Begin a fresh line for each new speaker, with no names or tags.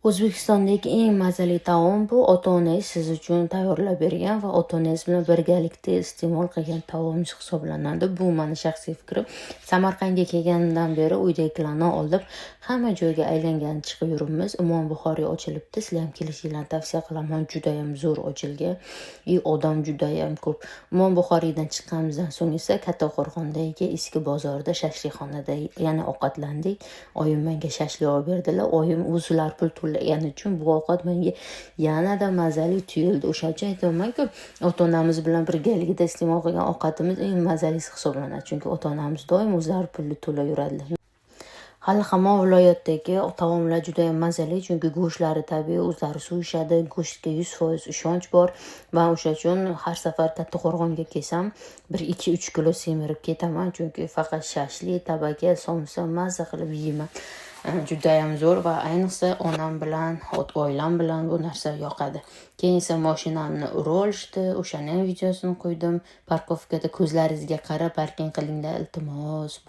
O'zbekistondagi eng mazali taom bu ota-onangiz siz uchun tayyorlab bergan va ota-onangiz bilan birgalikda iste'mol qilgan taomingiz hisoblanadi. Bu mani shaxsiy fikrim. Samarqandga kelganimdan beri uydagilarni olib hamma joyga aylangani chiqib yuribmiz. Imom Buxoriy ochilibdi. Sizlar ham kelishinglarni tavsiya qilaman. Judayam zo'r ochilgan. И odam judayam ko'p. Imom Buxoriydan chiqqanimizdan so'ng esa Kattaqo'rg'ondagi eski bozorda shashlikxonada yana ovqatlandik. Oyim menga shashlik olib berdilar. Oyim o'zlari pul to'lagani uchun bu ovqat menga yanada mazali tuyuldi. O'sha uchun aytyapmanku, ota-onamiz bilan birgalikda iste'mol qilgan ovqatimiz eng mazalisi hisoblanadi. Chunki ota-onamiz doim o'zlari pulni to'lab yuradilar. Hali hamon viloyatdagi taomlar judayam mazali, chunki go'shtlari tabiiy, o'zlari so'yishadi, go'shtga 100% ishonch bor. Man o'sha uchun har safar Kattaqo'rg'onga kelsam, 1, 2, 3 kilo semirib ketaman, chunki faqat shashlik, tabaka, somsa mazza qilib yeyman. Judayam zo'r va ayniqsa onam bilan, oilam bilan bu narsa yoqadi. Keyin esa moshinamni urib olishdi, o'shani ham videosini qo'ydim. Парковка da ko'zlaringizga qarab parking qilinglar, iltimos.